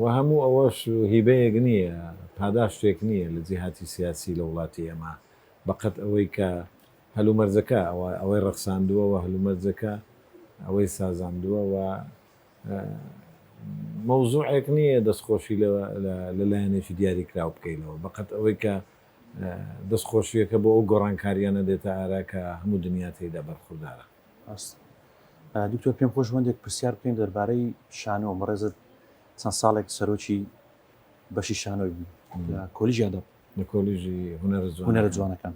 و هەموو ئەوەش هیبەیەک نییە پاداشتێک نییە لە جیهاتی سیاسی لە وڵاتی ئێمە بەقەد ئەوەی کە هەلومەرجەکە ئەوەی ڕەخساندووە و هەلومەرجەکە ئەوەی سازاندووە و مەوزوعێک نییە دەستخۆشی لە لایەنێکی دیاریکراو بکەینەوە بەقەد ئەوەی کە دەستخۆشییەکە بۆ ئەو گۆڕانکارییانە دێتە ئارا کە هەموو دنیا تێیدا بەرخوردارە. ڕاستە دکتۆر پێم خۆش هەندێک پرسیار بکەین دەربارەی شانۆ بەڕێزت چەند ساڵێک سەرۆکی بەشی شانۆی بوو لە کۆلیژی ئەدەب لە کۆلیژی هونەرە جوانەکان. هونەرە جوانەکان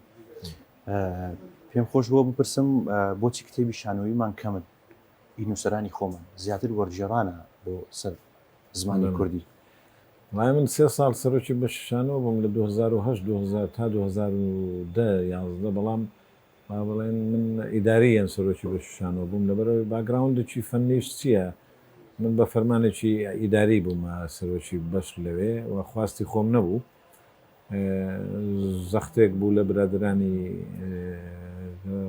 پێم خۆش بووە بپرسم بۆچی کتێبی شانۆییمان کەمن ئی نووسەرانی خۆمان زیاتر وەرگێڕانە بۆ سەر زمانی کوردی. وایە من سێ ساڵ سەرۆکی بەشی شانۆ بووم لە 2008 2000 تا 2010 11 بەڵام با بڵێن من ئیدارییەن سەرۆکی بەشی شانۆ بووم لەبەرئەوەی background ێکی فەنیش چییە من بە فەرمانێکی ئیداری بوومە سەرۆکی بەش لەوێ و خواستی خۆم نەبوو زەختێک بوو لە برادەرانی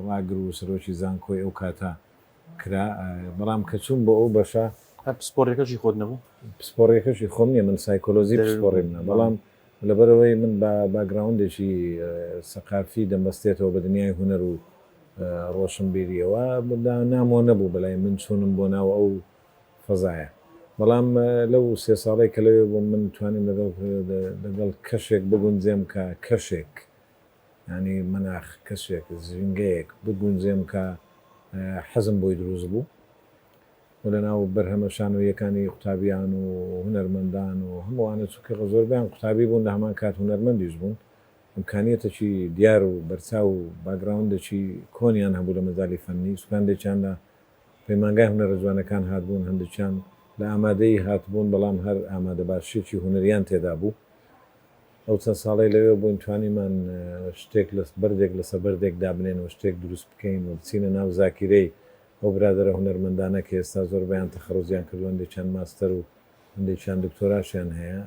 ڕاگر و سەرۆکی زانکۆی ئەو کاتە کرا بەڵام کە چووم بۆ ئەو بەشە هەر پسپۆڕیەکەشی خۆت نەبوو؟ پسپۆڕیەکەشی خۆم نییە من سایکۆلۆژی پسپۆڕیم نە بەڵام لەبەرئەوەی من بە background ێکی سەقافی دەمبەستێتەوە بە دنیای هونەر و ڕۆشنبیرییەوە، نامۆ نەبوو بەلای من چوونم بۆ ناو ئەو فەزایە. بەڵام لەو سێ ساڵەی کە لەوێ بووم من توانیم لەگەڵ لەگەڵ کەشێک بگونجێم کە کەشێک یانی مەناخ کەشێک ژینگەیەک بگونجێم کە حەزم بۆی دروست بوو. و لەناو بەرهەمە شانۆییەکانی قوتابیان و هونەرمەندان و هەموو ئەوانە چونکە زۆربەیان قوتابی بوون لە هەمان کات هونەرمەندیش بوون ئیمکانیەتێکی دیار و بەرچاو و background ێکی کۆنیان هەبوو لە مەجالی فەنی چونکە هەندێکیان لە پەیمانگای هونەرە جوانەکان هاتبوون هەندێکیان لە ئامادەیی هاتبوون بەڵام هەر ئامادەباشیەکی هونەریان تێدا بوو. ئەو چەند ساڵەی لەوێ بووین توانیمان شتێک لە بەردێک لەسەر بەردێک دابنێن و شتێک دروست بکەین و بچینە ناو زاکیرەی ئەو برادەرە هونەرمەندانە کە ئێستا زۆربەیان تەخەروجیان کردووە، هەندێکیان ماستەر و هەندێکیان دکتۆراشیان هەیە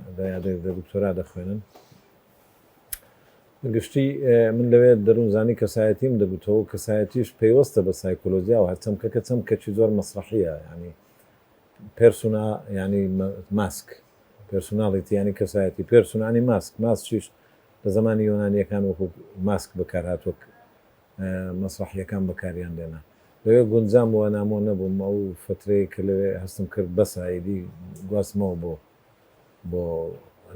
لە دکتۆرا دەخوێنن. بە گشتی من لەوێ دەروونزانی کەسایەتیم دەگوتەوە و کەسایەتیش پەیوەستە بە سایکۆلۆجیاوە، هەر چەمکەکە چەمکەکی زۆر مەسرەحییە، یانی پێرسونا یانی ماسک، personality یانی کەسایەتی، persona یانی ماسک، ماسکیش لە زەمانی یۆنانییەکان وەکوو ماسک بەکارهاتووە، مەسرەحییەکان بەکاریان دێنا. لەوێ گونجام و نامۆ نەبووم، ئەو فەترەیەی کە لەوێ هەستم کرد بەسە ئیدی گواستمەوە بۆ بۆ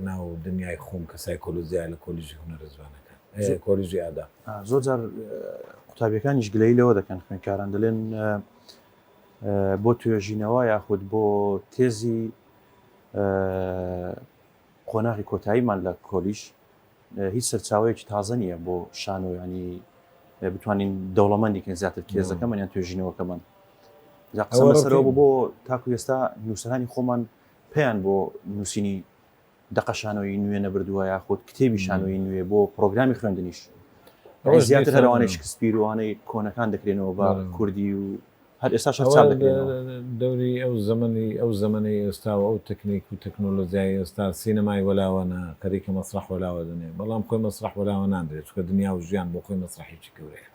ناو دنیای خۆم کە سایکۆلۆجیایە لە کۆلیژی هونەرە جوانەکان، کۆلیژی ئاداب. زۆر جار قوتابیەکانیش گلەیی لەوە دەکەن، خوێندکاران دەلێن بۆ توێژینەوە یاخود بۆ تێزی قۆناغی کۆتاییمان لە کۆلیژ هیچ سەرچاوەیەکی تازە نییە بۆ شانۆ ینی بتوانین دەوڵەمەندی کەین زیاتر تێزەکەمان یان توێژینەوەکەمان جا قسە لەسەرەوە بۆ تاکو ئێستا نووسەرانی خۆمان پێیان بۆ نووسینی دەقە شانۆیی نوێ نەبردووە یاخود کتێبی شانۆیی نوێ بۆ پرۆگرامی خوێندنیش ئەوە زیاتر هەرەوانەی شکسپیر و ئەوانەی کۆنەکان دەکرێنەوە بە کوردی و هەر ئێستاش هەر چاپ دەکرێنەوە. دەوری ئەو زەمەنی ئەو زەمەنەی ئێستا و ئەو تەکنیک و تەکنۆلۆجیای ئێستا سینەمای وەلاوە نا خەریکە مەسرەح وەلاوە دەنێ بەڵام خۆی مەسرەح وەلاوە ناندرێ چونکە دنیا و ژیان بۆ خۆی مەسرەحێکی گەورەیە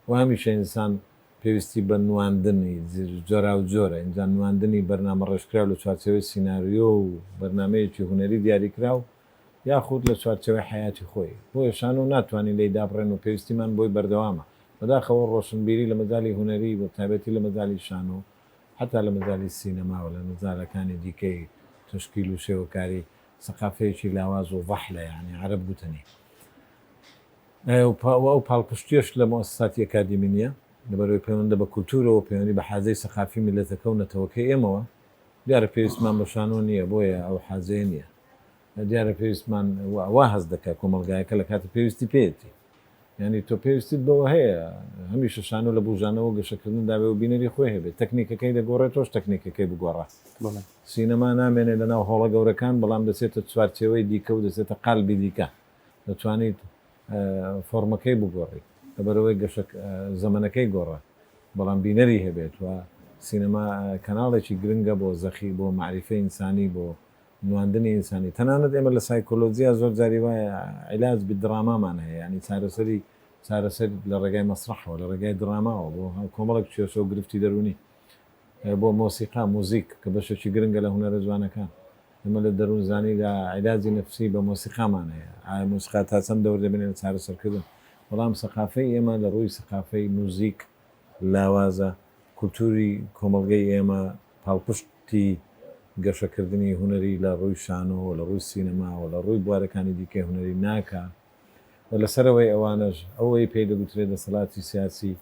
و هەمیشە ئینسان پێویستی بە نواندنی جۆراوجۆرە، ئینجا نواندنی بەرنامەڕێژکراو لە چوارچێوەی سیناریۆ و بەرنامەیەکی هونەری دیاریکراو، یاخود لە چوارچێوەی حەیاتی خۆی. بۆیە شانۆ ناتوانین لێی دابڕێن و پێویستیمان بۆی بەردەوامە. بەداخەوە ڕۆشنبیری لە مەجالی هونەری بە تایبەتی لە مەجالی شانۆ، حەتا لە مەجالی سینەما و لە مەجالەکانی دیکەی تەشکیل و شێوەکاری، سەقافەیەکی لاواز و ضەحلە، یانی عەرەب گوتەنی. و ئەو پاڵپشتییەش لە موئەسەساتی ئەکادیمی نییە، لەبەرئەوەی پەیوەندە بە کولتوورەوە، پەیوەندی بە حاجەی سەقافی میللەتەکە و نەتەوەکەی ئێمەوە، دیارە پێویستمان بە شانۆ نییە، بۆیە ئەو حاجەیە نییە. دیارە پێویستمان وا هەست دەکا کۆمەڵگایەکە لە کاتی پێویستی پێیەتی. یانی تۆ پێویستیت بەوە هەیە هەمیشە شانۆ لە بووژانەوە و گەشەکردندا بێ و بینەری خۆی هەبێ. تەکنیکەکەی دەگۆڕێ، تۆش تەکنیکەکەی بگۆڕە. سینەما نامێنێ لەناو هۆڵە گەورەکان، بەڵام دەچێتە چوارچێوەی دیکە و دەچێتە قالبی دیکە. دەتوانیت فۆڕمەکەی بگۆڕیت لەبەرئەوەی گەشە زەمەنەکەی گۆڕا بەڵام بینەری هەبێت و سینەما کەناڵێکی گرنگە بۆ زەخی بۆ مەعریفەی ئینسانی بۆ نواندنی ئینسانی تەنانەت ئێمە لە سایکۆلۆجیا زۆر جاری وایە عیلاج بالدراما مان هەیە یانی چارەسەری چارەسەر لە ڕێگای مەسرەحەوە لە ڕێگای دراماوە بۆ کۆمەڵێک کێشە و گرفتی دەروونی بۆ مۆسیقا، موزیک، کە بەشێکی گرنگە لە هونەرە جوانەکان. ئێمە لە دەروونزانیدا عیلاجی نەفسی بە مۆسیقامان هەیە. ئایا مۆسیقا تا چەند دەور دەبینێ لە چارەسەرکردن؟ بەڵام سەقافەی ئێمە لە ڕووی سەقافەی موزیک لاوازە. کولتووری کۆمەڵگەی ئێمە پاڵپشتی گەشەکردنی هونەری لە ڕووی شانۆ و لە ڕووی سینەما و لە ڕووی بوارەکانی دیکەی هونەری ناکا و لە سەرەوەی ئەوانەش ئەوەی پێی دەگوترێ دەسەڵاتی سیاسی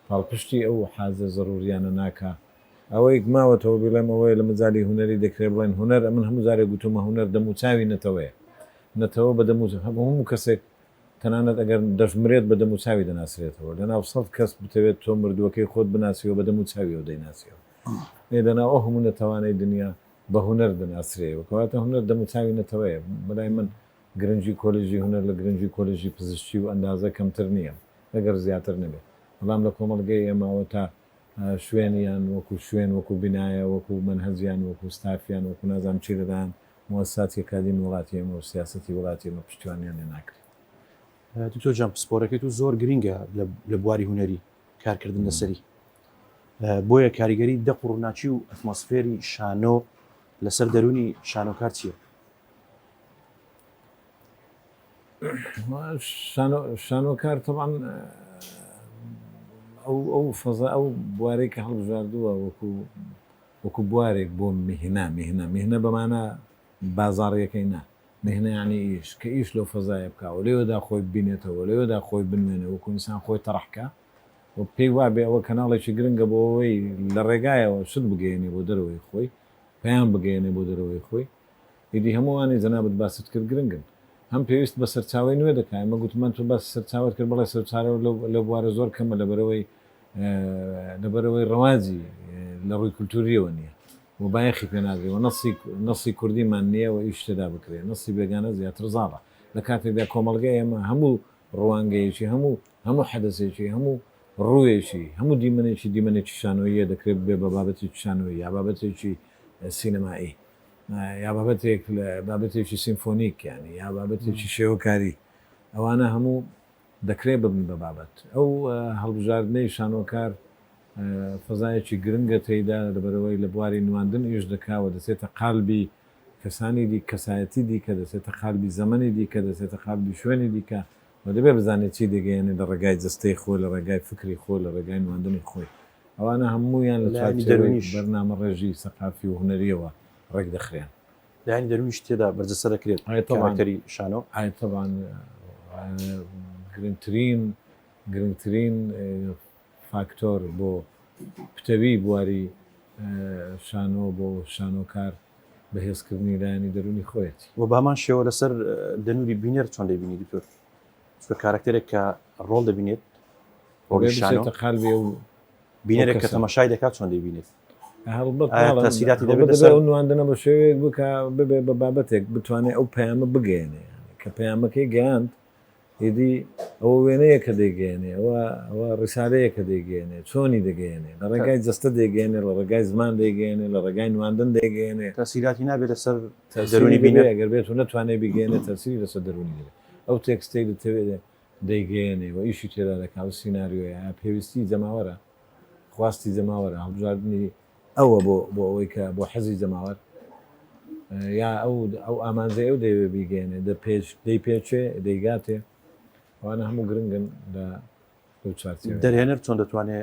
پاڵپشتی ئەو حاجە زەروریانە ناکا. ئەوەی ماوەتەوە بیڵێم ئەوەیە لە مەجالی هونەری دەکرێ بڵێن هونەر ئەمن هەموو جارێک گوتوومە هونەر دەموچاوی نەتەوەیە. نەتەوە بە دەمو هەموو کەسێک تەنانەت ئەگەر دەشمرێت بە دەموچاوی دەناسرێتەوە. لە ناو سەد کەس بتەوێت تۆ مردووەکەی خۆت بناسیەوە بە دەموچاویەوە دەیناسیەوە. ئێ لە ناو ئەو هەموو نەتەوانەی دنیا بە هونەر دەناسرێیەوە. کەواتە هونەر دەموچاوی نەتەوەیە. بەلای من گرنگی کۆلێژی هونەر لە گرنگی کۆلێژی پزیشکی و ئەندازە کەمتر نییە. ئەگەر زیاتر نەبێت. بەڵام لە کۆمەڵگەی ئێمە ئەوەتا شوێنیان وەکو شوێن، وەکو بینایە، وەکو مەنهەجیان، وەکو ستافیان، وەکو نازانم چی لەلایەن موئەسساتی ئەکادیمی وڵاتی ئێمە و سیاسەتی وڵاتی ئێمە پشتیوانیان لێ ناکرێت. دکتۆر جان پسپۆرەکەی تۆ زۆر گرینگە لە بواری هونەری کارکردن لەسەری بۆیە کاریگەری دەق و ڕووناکی و ئەتمۆسفێری شانۆ لەسەر دەروونی شانۆکار چییە؟ شانۆکار تەبعەن ئەو ئەو فەزا ئەو بوارەی کە هەڵبژاردووە وەکو وەکو بوارێک بۆ میهنە میهنە میهنە بەمانە بازاڕیەکەی نا میهنە یعنی ئیش کە ئیش لەو فەزایە بکا و لەوێدا خۆی ببینێتەوە لەوێدا خۆی بنوێنێ وەکو ئینسان خۆی تەڕح کا و پێی وابێ ئەوە کەناڵێکی گرنگە بۆ ئەوەی لە ڕێگایەوە شت بگەیەنێ بۆ دەرەوەی خۆی پەیام بگەیەنێ بۆ دەرەوەی خۆی ئیدی هەموو ئەوانەی جەنابت باست کرد گرنگن. هەم پێویست بە سەرچاوەی نوێ دەکا. ئێمە گوتمان تۆ باسی سەرچاوەت کرد، بەڵێ سەرچاوە لەو بوارە زۆر کەمە لەبەرئەوەی لەبەرئەوەی ڕەواجی لە ڕووی کولتوورییەوە نییە و بایەخی پێ نادرێ و نەسی نەسی کوردیمان نییە و ئیش تێدا بکرێ. نەسی بێگانە زیاتر زاڵە. لە کاتێکدا کۆمەڵگەی ئێمە هەموو ڕوانگەیەکی، هەموو هەموو حەدەسێکی، هەموو ڕووێکی، هەموو دیمەنێکی دیمەنێکی شانۆییە دەکرێت ببێ بە بابەتێکی شانۆیی یا بابەتێکی سینەمایی یا بابەتێک لە بابەتێکی سیمفۆنیک یانی یا بابەتێکی شێوەکاری ئەوانە هەموو دەکرێت ببن بە بابەت. ئەو هەڵبژاردنەی شانۆکار فەزایەکی گرنگە تێیدا لەبەرئەوەی لە بواری نواندن ئیش دەکا و دەچێتە قالبی کەسانی دی، کەسایەتی دیکە، دەچێتە قالبی زەمەنی دیکە، دەچێتە قالبی شوێنی دیکە و دەبێ بزانێ چی دەگەیەنێ لە ڕێگای جەستەی خۆی، لە ڕێگای فکری خۆی، لە ڕێگای نواندنی خۆی. ئەوانە هەموویان لە لایەنی چوارچێوەی دەروونیش. بەرنامەڕێژی سەقافی و هونەرییەوە ڕێک دەخرێن. لایەنی دەروونیش تێدا بەرجەستە دەکرێت، ئایا تەبعەن کارەکتەری شانۆ. ئایا تەبعەن گرنگترین گرنگترین فاکتۆر بۆ پتەوی بواری شانۆ بۆ شانۆکار بەهێزکردنی لایەنی دەروونی خۆیەتی. وە بەهەمان شێوە لەسەر دەنوری بینەر چۆن دەیبینی دکتۆر؟ چونکە کارەکتەرێک کە ڕۆڵ دەبینێت ڕۆڵی دەبێت شانۆ بچێتە قالبی ئەو ئەو بینەرێک کە کەسە. تەماشای دەکات چۆن دەیبینێت؟ هەڵبەت ئایا ناڵێم تەسیراتی هەڵبەت دەبێتە دەبێت سەر؟ ئەو نواندنە بە شێوەیەک بکا ببێ بە بابەتێک بتوانێ ئەو پەیامە بگەیەنێ یانی کە پەیامەکەی گەیاند ئیدی ئەوە وێنەیە کە دەیگەیەنێ، ئەوە ئەوە ڕیسالەیە کە دەیگەیەنێ، چۆنی دەگەیەنێ؟ لە ڕێگای جەستە دەیگەیەنێ، لە ڕێگای زمان دەیگەیەنێ، لە ڕێگای نواندن دەیگەیەنێ. تەئسیراتی نابێ لەسەر تەئسیری دەروونی دەبێ، بینەر؟ ئەگەر بێت و نەتوانێ بیگەیەنێ تەئسیری لەسەر دەروونی دەبێ. ئەو تێکستەی دەتەوێ دەیگەیەنێ و ئیشی تێدا دەکا، ئەو سیناریۆیە پێویستیی جەماوەرە، خواستی جەماوەرە، هەڵبژاردنی ئەوە بۆ بۆ ئەوەی کە بۆ حەزی جەماوەر یا ئەو ئەو ئامانجەی ئەو دەیەوێ بیگەیەنێ دەپێچ دەیپێچێ دەیگاتێ ئەوانە هەموو گرنگن لە لەو چوارچێوەیە. دەرهێنەر چۆن دەتوانێ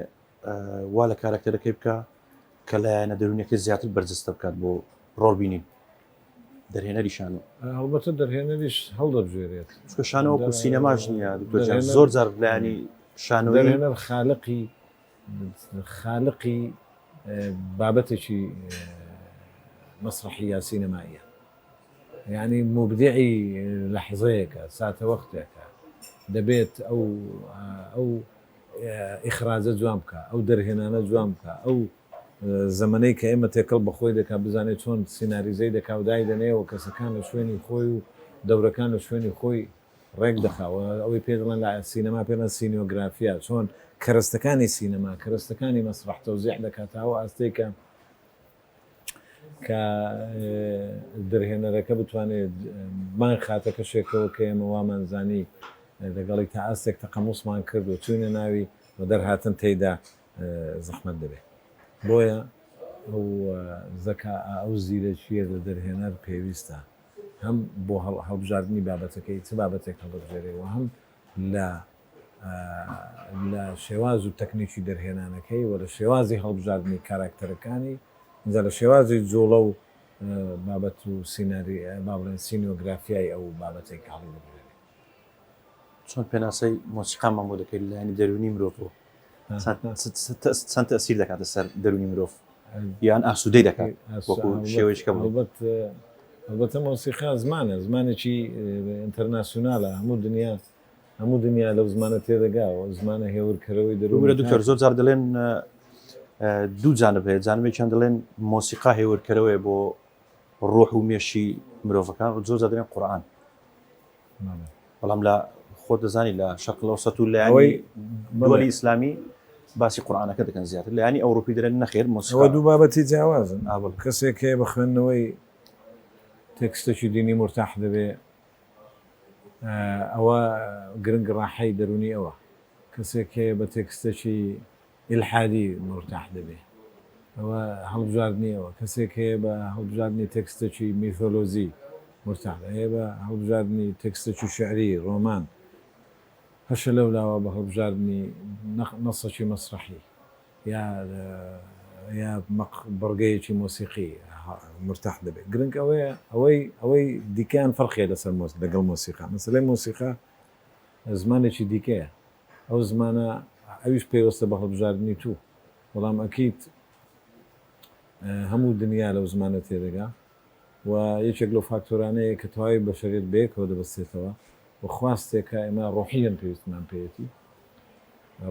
وا لە کارەکتەرەکەی بکا کە لایەنە دەروونیەکەی زیاتر بەرجەستە بکات بۆ ڕۆڵ بینین؟ دەرهێنەری شانۆ. هەڵبەتە دەرهێنەریش هەڵدەبژێرێت. چونکە شانۆ وەکو سینەماش نییە دکتۆر جان، زۆر جار لایەنی شانۆیی. دەرهێنەر خالقی خالقی بابەتێکی مەسرەحی یا سینەماییە. یانی موبدیعی لەحزەیەکە، ساتەوەختێکە. دەبێت ئەو ئەو ئیخراجە جوان بکا، ئەو دەرهێنانە جوان بکا، ئەو زەمەنەی کە ئێمە تێکەڵ بە خۆی دەکا بزانێ چۆن سیناریزەی دەکا و دایدەنێ و کەسەکان لە شوێنی خۆی و دەورەکان لە شوێنی خۆی ڕێک دەخا و ئەوەی پێ دەڵێن لە سینەما پێ دەڵێن سینیۆگرافیا چۆن کەرەستەکانی سینەما کەرەستەکانی مەسرەح تەوزیع دەکا تا ئەو ئاستەی کە کە دەرهێنەرەکە بتوانێت بانخاتە کەشێکەوە کە ئێمە وامان زانی لەگەڵی تا ئاستێک تەقەموسمان کرد و چوینە ناوی و دەرهاتن تێیدا زەحمەت دەبێت. بۆیە ئەو زەکائە، ئەو زیرەکییە لە دەرهێنەر پێویستە هەم بۆ هەڵبژاردنی بابەتەکەی، چ بابەتێک هەڵدەبژێرێ و هەم لە لە شێواز و تەکنیکی دەرهێنانەکەی و لە شێوازی هەڵبژاردنی کاراکتەرەکانی، ئینجا لە شێوازی جوڵە و بابەت و سیناری با بڵێین سینیۆگرافیای ئەو بابەتەی کە هەڵیدەبژێرێ. چۆن پێناسەی مۆسیقامان بۆ دەکەیت لایەنی دەروونی مرۆڤەوە چەند تەسیر دەکاتە سەر دەروونی مرۆڤ یان ئاسوودەی دەکات وەکو شێوەیەک کە هەڵبەت هەڵبەتە مۆسیقا زمانە زمانێکی ئینتەرناسیونالە هەموو دنیا هەموو دنیا لەو زمانە تێدەگا و زمانە هێورکەرەوەی دەروونە دکتۆر زۆر جار دەڵێن دوو جانب هەیە جانبێکیان دەڵێن مۆسیقا هێورکەرەوەیە بۆ ڕۆح و مێشی مرۆڤەکان زۆر جار دەڵێن قورئان بەڵام لە خۆت دەزانی لە شەرق الاوسط و لایەنی دووەلی ئیسلامی باسی قورئانەکە دەکەن زیاتر لایەنی ئەوروپی دەرێن نەخێر مۆسیقا ئەوە دوو بابەتی جیاوازن کەسێک هەیە بە خوێندنەوەی تێکستێکی دینی مورتاح دەبێ ئەوە گرنگ ڕاحەی دەروونی ئەوە کەسێک هەیە بە تێکستێکی ئیلحادی مورتاح دەبێ ئەوە هەڵبژاردنی ئەوە، کەسێک هەیە بە هەڵبژاردنی تێکستێکی میتۆلۆژی مورتاح دەبێ، هەیە بە هەڵبژاردنی تێکستێکی شیعری، ڕۆمان، هەشە لەولاوە بە هەڵبژاردنی نەسێکی مەسرەحی یا یا بڕگەیەکی مۆسیقی مورتاح دەبێ. گرنگ ئەوەیە ئەوەی ئەوەی دیکەیان فەرقی هەیە لەسەر لەگەڵ مۆسیقا. مەسەلەی مۆسیقا زمانێکی دیکەیە. ئەو زمانە ئەویش پەیوەستە بە هەڵبژاردنی تو، بەڵام ئەکید هەموو دنیا لەو زمانە تێدەگا و یەکێک لەو فاکتۆرانەیە کە تەواوی بەشەریەت بەیەکەوە دەبەستێتەوە و خواستێکە ئێمە ڕۆحیەن پێویستمان پێیەتی.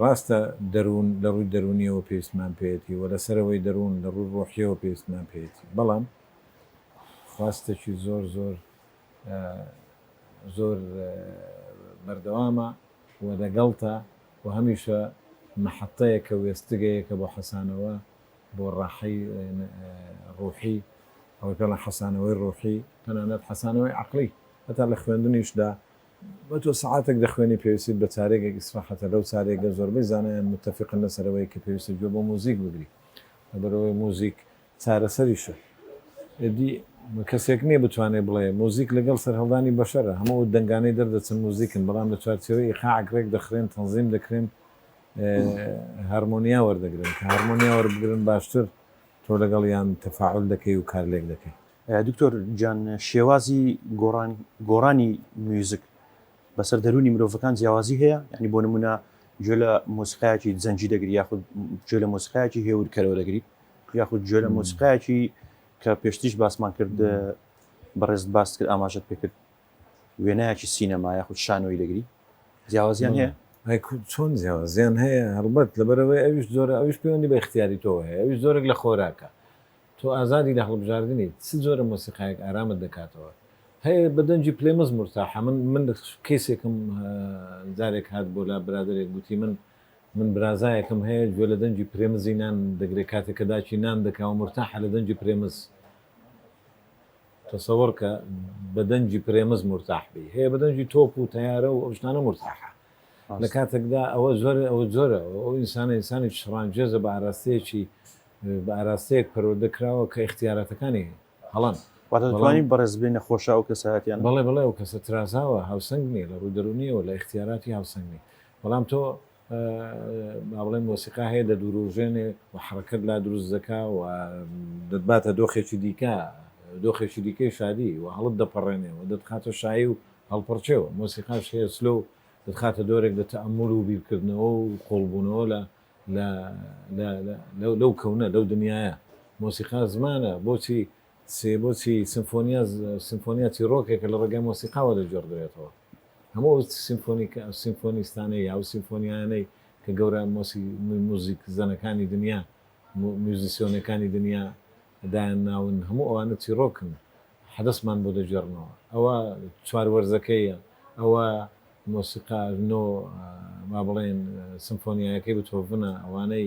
ڕاستە دەروون لە ڕووی دەروونیەوە پێویستمان پێیەتی و لە سەرەوەی دەروون لە ڕووی ڕۆحیەوە پێویستمان پێیەتی، بەڵام خواستێکی زۆر زۆر. زۆر بەردەوامە و لەگەڵتە و هەمیشە مەحەتەیەکە وێستگەیەکە بۆ حەسانەوە بۆ ڕاحەی ڕوحی ئەوەی پێڵێن حەسانەوەی ڕوحی تەنانەت حەسانەوەی عەقڵی هەتا لە خوێندنیشدا بە تۆ سەعاتێک دەخوێنی پێویستیت بە چارێگێک ئیسراحەتە لەو چارێگە زۆربەی زانایان متەفیقن لەسەر ئەوەی کە پێویستە گوێ بۆ موزیک بگری لەبەرئەوەی موزیک چارەسەریشە ئێدی کەسێک نییە بتوانێ بڵێ موزیک لەگەڵ سەرهەڵدانی بەشەرە هەموو ئەو دەنگانەی دەردەچن موزیکن بەڵام لە چوارچێوەی ئیقاعێک ڕێک دەخرێن تەنزیم دەکرێن هارمۆنیا وەردەگرن کە هارمۆنیا وەربگرن باشتر تۆ لەگەڵیان تەفاعول دەکەی و کارلێک دەکەی. دکتۆر گیان شێوازی گۆڕان گۆڕانی میوزک بەسەر دەروونی مرۆڤەکان جیاوازی هەیە؟ یانی بۆ نموونە گوێ لە مۆسیقایەکی جەنگی دەگری یاخود گوێ لە مۆسیقایەکی هێورکەرەوە دەگریت یاخود گوێ لە مۆسیقایەکی کە پێشتریش باسمان کرد بەڕێزت باست کرد ئاماژەت پێکرد وێنایەکی سینەما یاخود شانۆیی دەگری جیاوازیان هەیە؟ ئەی چۆن جیاوازیان هەیە هەڵبەت لەبەرئەوەی ئەویش جۆرە ئەویش پەیوەندی بە ئیختیاری تۆوە هەیە ئەویش جۆرێک لە خۆراکە تۆ ئازادی لە هەڵبژاردنی چ جۆرە مۆسیقایەک ئارامت دەکاتەوە هەیە بە دەنگی پلێمز مورتاحە من من کەیسێکم جارێک هات بۆ لا برادەرێک گوتی من من برازایەکم هەیە گوێ لە دەنگی پرێمزی نان دەگرێت کاتێک کە داکی نان دەکا و مورتاحە لە دەنگی پرێمز تەسەوڕ کە بە دەنگی پرێمز مورتاح بی هەیە بە دەنگی تۆپ و تەیارە و ئەو شتانە مورتاحە لە کاتێکدا ئەوە زۆر ئەوە زۆرە ئەو ئینسانە ئینسانی شڕانگێزە بە ئاراستەیەکی بە ئاراستەیەک پەروەردە کراوە کە ئیختیاراتەکانی هەڵەن. واتە دەتوانین بەڕێز بڵێین نەخۆشە ئەو کەسایەتیانە؟ بەڵێ بەڵێ ئەو کەسە ترازاوە هاوسەنگ نییە لە ڕووی دەروونییەوە لە ئیختیاراتی هاوسەنگ نییە بەڵام تۆ با بڵێین مۆسیقا هەیە دەدوروژێنێ و حەڕەکەت لا دروست دەکا و دەتباتە دۆخێکی دیکە دۆخێکی دیکەی شادی و هەڵت دەپەڕێنێ و دەتخاتە شایی و هەڵپەڕکێوە مۆسیقاش هەیە slow دەتخاتە دۆرێک لە تەئەمول و بیرکردنەوە و قووڵبوونەوە لە لە لە لە لەو کەونە لەو دنیایە مۆسیقا زمانە بۆچی سێ بۆچی سمفۆنیا سمفۆنیا چیڕۆکێکە لە ڕێگای مۆسیقاوە دەگێڕدرێتەوە هەموو ئەو سیمفۆنیکە سیمفۆنیستانەی یا ئەو سیمفۆنیایانەی کە گەورە مۆسی موزیک زەنەکانی دنیا میوزیسیۆنەکانی دنیا دایان ناون هەموو ئەوانە چیڕۆکن حەدەسمان بۆ دەگێڕنەوە ئەوە چوار وەرزەکەیە ئەوە مۆسیقا نۆ با بڵێن سمفۆنیایەکەی بتۆڤنە ئەوانەی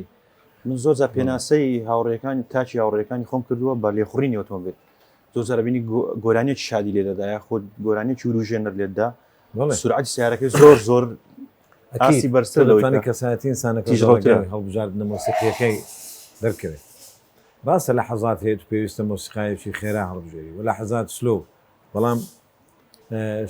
من زۆر جار پێناسەی هاوڕێکانی تاکی هاوڕێکانی خۆم کردووە بە لێخوڕینی ئۆتۆمبیل زۆر جار بینی گۆرانیەکی شادی لێ دەدا یاخود گۆرانیەکی وروژێنەر لێدا سرعەتی سیارەکەی زۆر زۆر ئاستی بەرزتر لەوەی کە کەسایەتی ئینسانەکە تیژڕەوترە هەڵبژاردنە مۆسیقیەکەی دەرکەوێت ڕاستە لە حەزات هەیە تو پێویستە مۆسیقایەکی خێرا هەڵبژێری و لە حەزات slow بەڵام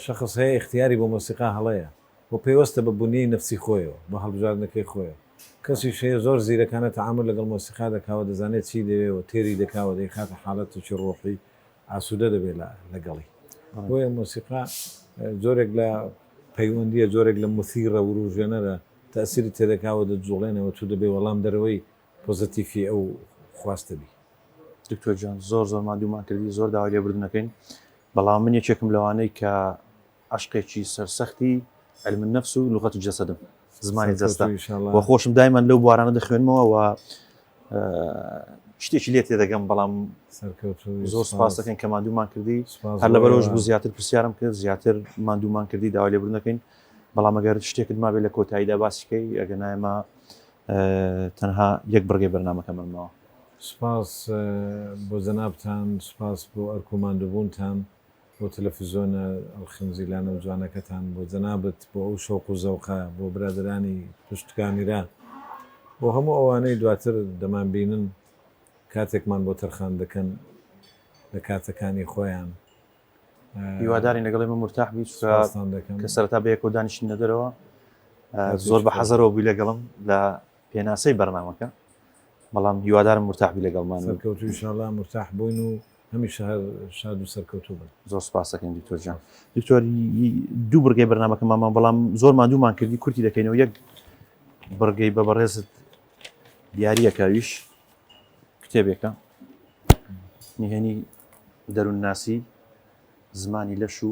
شەخس هەیە ئیختیاری بۆ مۆسیقا هەڵەیە و پەیوەستە بە بونیەی نەفسی خۆیەوە، بە هەڵبژاردنەکەی خۆیەوە. کەسیش هەیە زۆر زیرەکانە تەعامول لەگەڵ مۆسیقا دەکا و دەزانێت چی دەوێ و تێری دەکا و دەیخاتە حاڵەتێکی ڕۆحی ئاسوودە دەبێ لە لەگەڵی. بۆیە مۆسیقا جۆرێک لە پەیوەندییە، جۆرێک لە موثیرە، وروژێنەرە، تەئسیرت تێدەکا و دەتجوڵێنێ و تو دەبێ وەڵامدەرەوەی پۆزەتیفی ئەو خواستە بی. دکتۆر گیان زۆر زۆر ماندوومان کردی زۆر داوای لێبوردن ئەکەین بەڵام من یەکێکم لەوانەی کە عەشقێکی سەرسەختی علم النفس و لغة الجسدم زمانی جەستە و خۆشم دایمەن لەو بوارانە دەخوێنمەوە و شتێکی لێ تێدەگەم بەڵام زۆر سپاس دەکەین کە ماندوومان کردی هەر لەبەرەوەش بوو زیاتر پرسیارم کرد زیاتر ماندوومان کردی داوای لێبوردن دەکەین بەڵام ئەگەر شتێکت مابێت لە کۆتاییدا باسیکەی ئەگەر نایمە تەنها یەک بڕگەی بەرنامەکەمان ماوە. سوپاس بۆ جەنابتان، سوپاس بۆ ئەرک و ماندووبوونتان، بۆ تەلەفزیۆنە ئەڵخنجیلانە و جوانەکەتان، بۆ جەنابت، بۆ ئەو شەوق و زەوقە، بۆ برادەرانی پشت کامیرا، بۆ هەموو ئەوانەی دواتر دەمانبینن کاتێکمان بۆ تەرخان دەکەن لە کاتەکانی خۆیان. هیوادارین لەگەڵ ئێمە مورتاح بی چونکە کە سەرەتا بەیەکەوە دانیشتینە دەرەوە زۆر بە حەزەرەوە بووی لەگەڵم لە پێناسەی بەرنامەکە بەڵام هیوادارم مورتاح بی لەگەڵمان سەرکەوتوو ئینشاڵڵا مورتاح بووین و هەمیشە هەر شاد و سەرکەوتوو بن. زۆر سپاس دەکەین دکتۆر جان. دکتۆر دوو بڕگەی بەرنامەکەمانمان بەڵام زۆر ماندوومان کردی کورتی دەکەینەوە یەک بڕگەی بە بەڕێزت دیاریەکە ئەویش کتێبێکە نهێنی دەروونناسی زمانی لەش و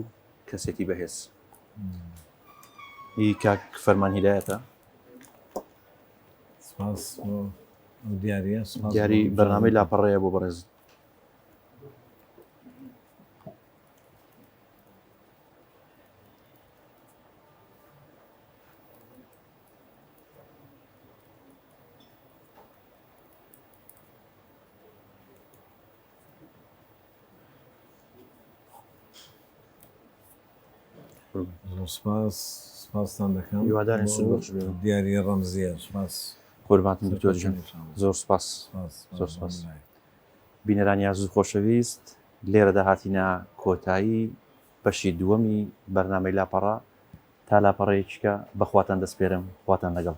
کەسێتی بەهێز ئی کاک فەرمان هیدایەتە. سپاس بۆ ئەو دیاریە سپاس دیاری بەرنامەی لاپەڕەیە بۆ بەڕێز. زۆر سپاس سپاستان دەکەم. هیوادارین سوود بەخش بێ. دیاریە ڕەمزیە سپاس. قوربانتم دکتۆر گیان زۆر سپاس زۆر سپاس. بینەرانی ئازیز و خۆشەویست لێرەدا هاتینە کۆتایی بەشی دووەمی بەرنامەی لاپەڕە تا لاپەڕەیەکیکە بەخواتان دەسپێرم خواتان لەگەڵ.